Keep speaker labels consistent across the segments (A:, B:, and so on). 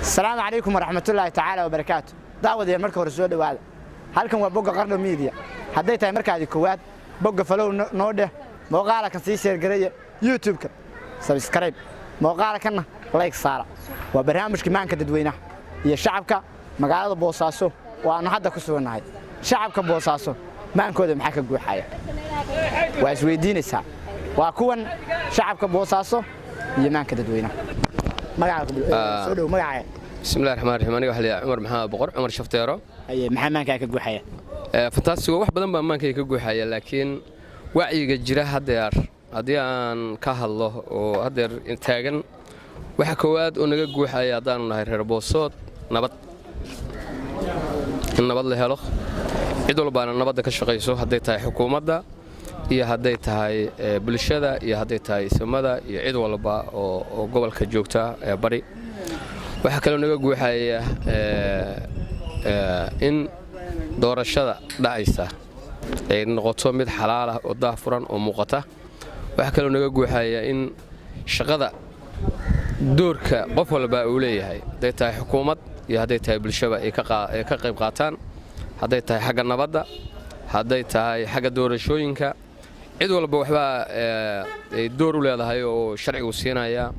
A: Asalaamu calaykum waraxmatullaahi tacaala wabarakaatu. Daawadayaal, marka hore soo dhowaada. Halkan waa bogga Qardho Media. Hadday tahay markaadii koowaad bogga, follow noo dheh, muuqaala kan sii share gareeya, YouTube-ka subscribe, muuqaala kanna like saara. Waa barnaamijka Maanka Dadweynaha iyo shacabka magaalada Boosaaso oo aanu hadda ku sugannahay. Shacabka Boosaaso maankooda maxaa ka guuxaya? Waa isweydiinaysaa. Waa kuwan shacabka Boosaaso iyo Maanka Dadweynaha. Magacaaga soo dhow, magacaaga?
B: Bismillahi raxmaan raxiim. Aniga waxaa la yidhaha Cumar Maxamed Boqor, Cumar Shafteero.
A: Haye, maxaa maankaa ka guuxaya?
B: Fantastigo, wax badan baa maankayga ka guuxaya, laakiin wacyiga jira haddeer haddii aan ka hadlo oo haddeer taagan, waxa koowaad oo naga guuxaya haddaanu nahay reer Boosood, nabad, in nabad la helo. Cid walbaana nabadda ka shaqayso, hadday tahay xukuumadda iyo hadday tahay bulshada iyo hadday tahay isimada iyo cid walba oo gobolka joogta ee bari. Waxaa kaloo naga guuxaya in doorashada dhacaysa ay noqoto mid xalaal ah oo daahfuran oo muuqata. Waxaa kaloo naga guuxaya in shaqada doorka qof walba uu leeyahay, hadday tahay xukuumad iyo hadday tahay bulshaba, ay ka qayb qaataan, hadday tahay xagga nabadda, hadday tahay xagga doorashooyinka. Cid walba waxbaa ay door u leedahay oo sharcigu siinaya.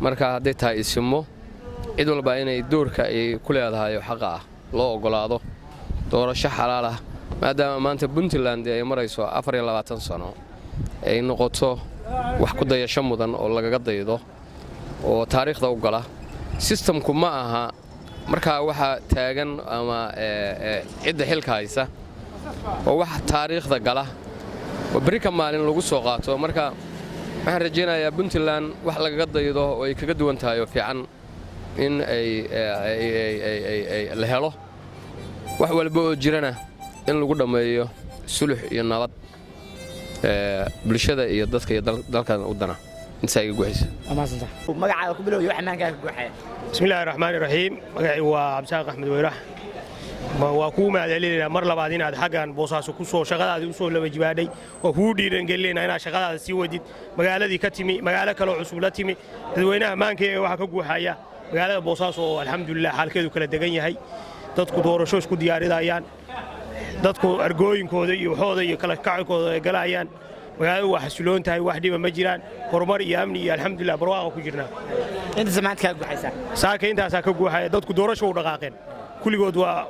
B: Marka hadday tahay isimo, cid walba inay doorka ay ku leedahay oo xaqa ah loo oggolaado doorasho xalaal ah, maadaama maanta Puntland ay marayso 24 sano, ay noqoto wax ku dayasho mudan oo lagaga daydo oo taariikhda u gala. Systemku ma aha markaa waxa taagan ama cidda xilka haysa, oo wax taariikhda gala oo berri ka maalin lagu soo qaato. Marka waxaan rajaynayaa Puntland wax lagaga daydo oo ay kaga duwan tahay oo fiican in ay la helo, wax walba oo jirana in lagu dhammeeyo sulux iyo nabad bulshada iyo dadka iyo dalkan u dana. Intasaa iga guuxaysa.
A: Magacaaga ku bilowya, waxa maankaa ka guuxaya?
C: Bismillahi raxmaani raxiim. Magacii waa Cabdisaaq Axmed Weyrax. Waa kuu mahadcelinaynaa mar labaad inaad xaggan Boosaaso kusoo shaqadaadii usoo laba jibaadhay. Waa kuu dhiirangelinaynaa inaad shaqadaada sii wadid. Magaaladii ka timi, magaalo kaloo cusub la timi. Dadweynaha maankeyga waxaa ka guuxaya magaalada Boosaaso oo alxamdulilah xaalkeedu kala degan yahay, dadku doorasho isku diyaarinayaan, dadku argooyinkooda iyo waxooda iyo kala kacalkooda ay galayaan. Magaaladu waa xasiloon tahay, wax dhiba ma jiraan, horumar iyo amni iyo alxamdulilah barwaaqa ku jirnaa.
A: Intaas maanta kaa guuxaysaa?
C: Saaka intaasaa ka guuxaya. Dadku doorasho u dhaqaaqeen kulligood, waa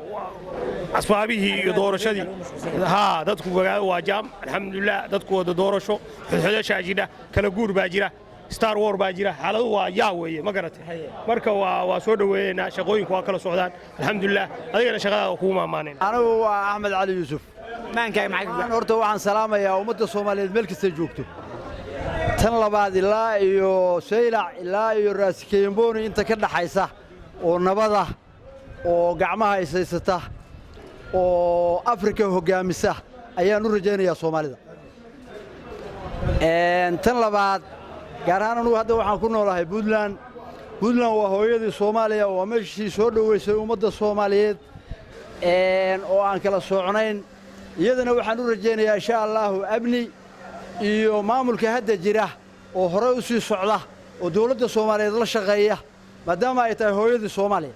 C: asbaabihii iyo doorashadii. Haa, dadku magaalada waa jaam, alxamdulilah. Dadku wada doorasho xodxodashaa jidha, kala guur baa jira, star war baa jira, xaaladu waa yaa weeye, ma garatay? Marka waa soo dhoweeyeynaa, shaqooyinku waa kala socdaan, alxamdulilah. Adigana shaqadaada kugu maamaanayn.
D: Anigu waa Axmed Cali Yuusuf.
A: Maankaaga maxaa ka guuxaya?
D: Horta waxaan salaamayaa ummadda Soomaaliyeed meel kastay joogto. Tan labaad, ilaa iyo Saylac ilaa iyo Raasikeyambooni inta ka dhaxaysa oo nabada oo gacmaha ishaysata oo Afrika hoggaamisa ayaan u rajaynayaa Soomaalida. Tan labaad, gaar ahaan anugu hadda waxaan ku noolahay Puntland. Puntland waa hooyadii Soomaaliya, waa meeshii soo dhoweysay ummadda Soomaaliyeed oo aan kala socnayn. Iyadana waxaan u rajaynayaa insha allaahu amni iyo maamulka hadda jira oo horey u sii socda oo dawladda Soomaaliyeed la shaqeeya, maadaama ay tahay hooyadii Soomaaliya.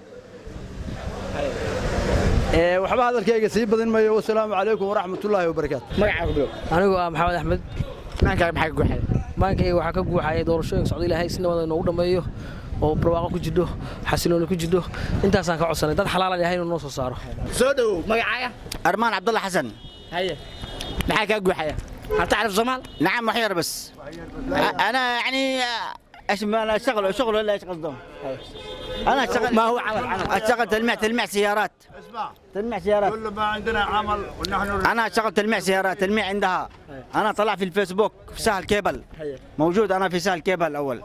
D: Waxba hadalkayga sii badin mayo. Wasalaamu calaykum waraxmatullaahi wabarakaatu.
A: Magacaaga ku bilow.
E: Anigu ah Maxamed Axmed.
A: Maankaaga maxaa ka guuxaya?
E: Maankayga waxaa ka guuxaya doorashooyinka socda, Ilaahay si nabada inoogu dhammeeyo oo barwaaqo ku jidho, xasilooni ku jidho. Intaasaan ka codsanay dad xalaalan yahay inuu noo soo saaro.
A: Soo dhowow, magacaaga?
F: أرمان عبد الله حسن.
A: Haye, maxaa kaa guuxaya? هل تعرف صومال؟
F: نعم، وحير بس أنا يعني ايش ما أنا شغل شغل ولا ايش قصدهم؟ أنا اشتغل
A: ما هو عمل عمل؟
F: اشتغل تلميع، تلميع سيارات.
G: اسمع.
F: تلميع سيارات.
G: كل ما عندنا عمل ونحن
F: انا اشتغل تلميع سيارات، تلميع عندها. انا طلع في الفيسبوك في سهل كيبل موجود، انا في سهل كيبل الاول.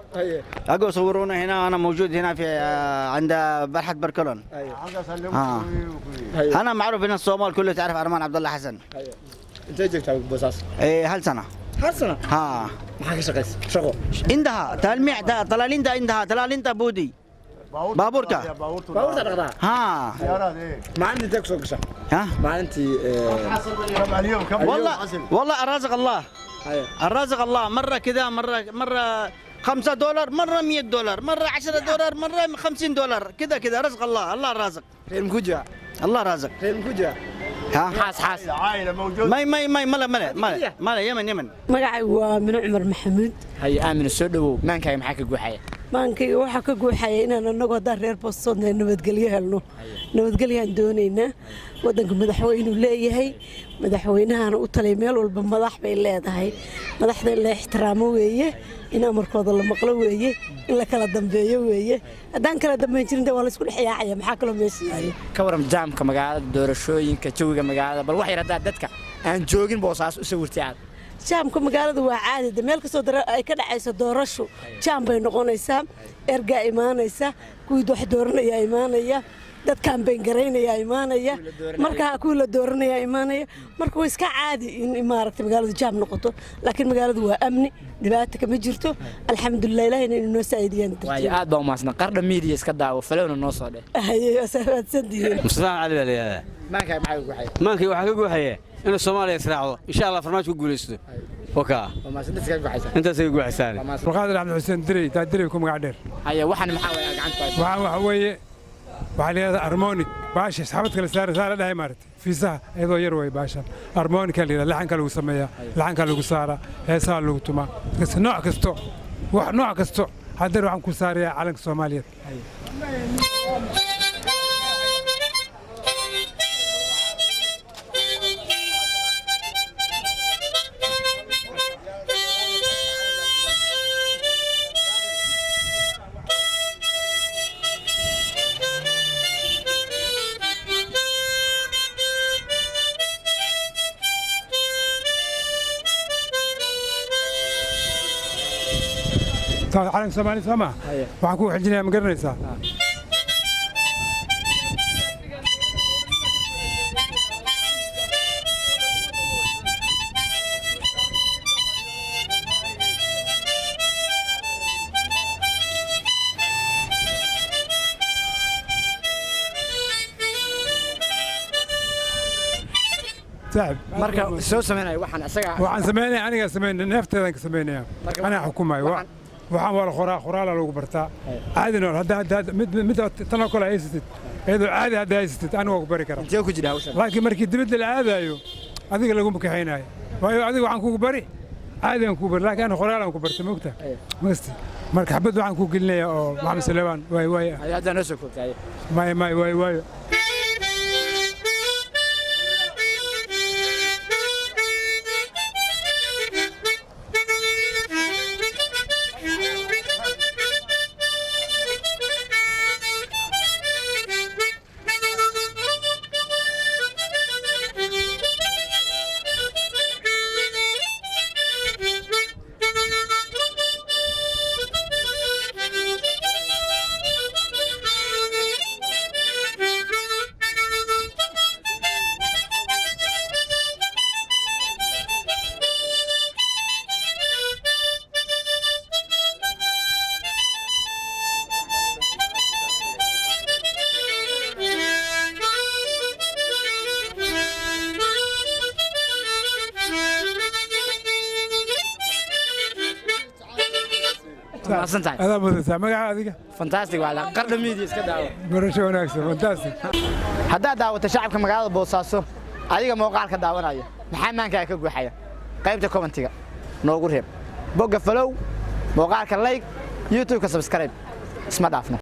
F: اجوا صورونا هنا، انا موجود هنا في عند برحة بركلون. آه. انا معروف هنا، الصومال كله تعرف ارمان عبد الله حسن.
A: Intee joogtaa Boosaaso?
F: إيه، هل سنه.
A: Hal sano.
F: ها.
A: Maxaa ka shaqaysa shaqo?
F: عندها تلميع طلالينتا، عندها طلالينتا بودي baabuurka.
A: Baabuurta dhaqdaa?
F: ها.
G: سيارات ايه.
A: Maalintii intee kusoo gashaa?
F: ها.
A: Maalintii?
G: كم اليوم كم؟
F: والله والله الرازق الله.
A: Haye.
F: الرازق الله، مره كذا، مره مره. $5، مرة $100، مرة $10، مرة $50، كذا كذا. رزق الله، الله الرازق.
A: Reer muku jira?
F: الله رازق.
A: Reer muku jira?
F: ها.
A: Xaas, xaas.
G: عائلة موجود.
F: ما ما ما ما ما ما ما يمن يمن.
H: Magacaygu waa Mino Cumar Maxamuud.
A: Haye Aamina, soo dhowow. Maankaaga maxaa ka guuxaya?
H: Maankayga waxaa ka guuxaya inaan anagu haddaan reer Boostoodna nabadgelyo helno. Nabadgelyaan doonaynaa. Waddanka madaxweynuu leeyahay, madaxweynahana u talay. Meel walba madax bay leedahay. Madaxda in la ixtiraamo weeye, in amarkooda la maqlo weeye, in la kala dambeeyo weeye. Haddaan kala dambeyn jirin de waa la isku dhex yaacaya. Maxaa kaloo meesha yaala?
A: Ka waran jaamka magaalada, doorashooyinka, jawiga magaalada? Bal wax yar haddaad dadka aan joogin Boosaaso u sawirtay aad.
H: Jaamka magaalada waa caadi de. Meel kastoo ay ka dhacayso doorasho jaam bay noqonaysaa. Ergaa imaanaysa, kuwii wax dooranayaa imaanaya, dad kaambeyn garaynayaa imaanaya, marka kuwii la dooranayaa imaanaya. Marka waa iska caadi in maaragtay magaaladu jaam noqoto, laakiin magaaladu waa amni, dhibaata kama jirto, alxamdulilah. Ilahayna inuu noo saa'idiyaan.
A: Waayo, aad baa umahadsan. Qardha Media iska daawo, falowna noo soo dheh.
H: Haye, waadsantihiin.
I: Mustafa Cali baa la yidhahdaa.
A: Maankaaga maxaa ka guuxaya?
I: Maankii waxaa ka guuxaya inuu Soomaaliya israacdo, insha Allah, Farmaajo ku guulaysto. Wakaa.
A: Waa mahadsan, intaas ka guuxaysa.
I: Intaasay ka guuxaysaan.
J: Abdulqaadir Axmed Xuseen Direy, taa Direy ku magac dheer.
A: Haye, waxaan maxaa waaya gacanta ku haysa?
J: Waxaan waxa weeye, waxaa la yidhahdaa harmonic. Baasha saxaabad kale saara saara dhahay, maaragtay, fiisaha iyadoo yar way. Baashan harmonica la yidhahdaa, laxanka lagu sameeyaa, laxanka lagu saaraa, heesaha lagu tumaa, nooc kasto, wax nooc kasto. Haddana waxaan ku saarayaa calanka Soomaaliyeed. Taa calanka Soomaaliya soo maa? Waxaan ku xijinayaa, ma garanaysaa? Saaxib.
A: Marka soo sameynaya waxaan isaga?
J: Waxaan samaynaya, anigaa samaynaya, neefteedaan ka samaynaya, anaa xukumayo. Waxaan waa la qoraa, qoraalaa lagu bartaa. Caadi nool hadda hadda mid tanoo kale haysatid, iyadoo caadi hadda haysatid, aniga waa ku bari karaa.
A: Intee ku jira hawshan?
J: Laakiin markii dibadda la aadayo adiga laguma kaxaynayo, waayo adiga waxaan kugu bari caadi aan kugu bari, laakiin ana qoraalaan ku bartay, mogta magasti. Marka xabad waxaan ku gelinayaa oo Maxamed Salebaan waay waay ah.
A: Haye, haddaa noo soo koobtay. Haye.
J: Maya maya, waay waayo.
A: Mahadsan tahay.
J: Adaa mudantaa. Magaca adiga?
A: Fantastic. Waa la Qardha Media, iska daawo.
J: Barasho wanaagsan, fantastic.
A: Haddaad daawato shacabka magaalada Boosaaso, adiga muuqaalka daawanaya, maxaa maankaaga ka guuxaya? Qaybta commentiga noogu reeb. Bogga follow, muuqaalka like, YouTube-ka subscribe. Isma dhaafno.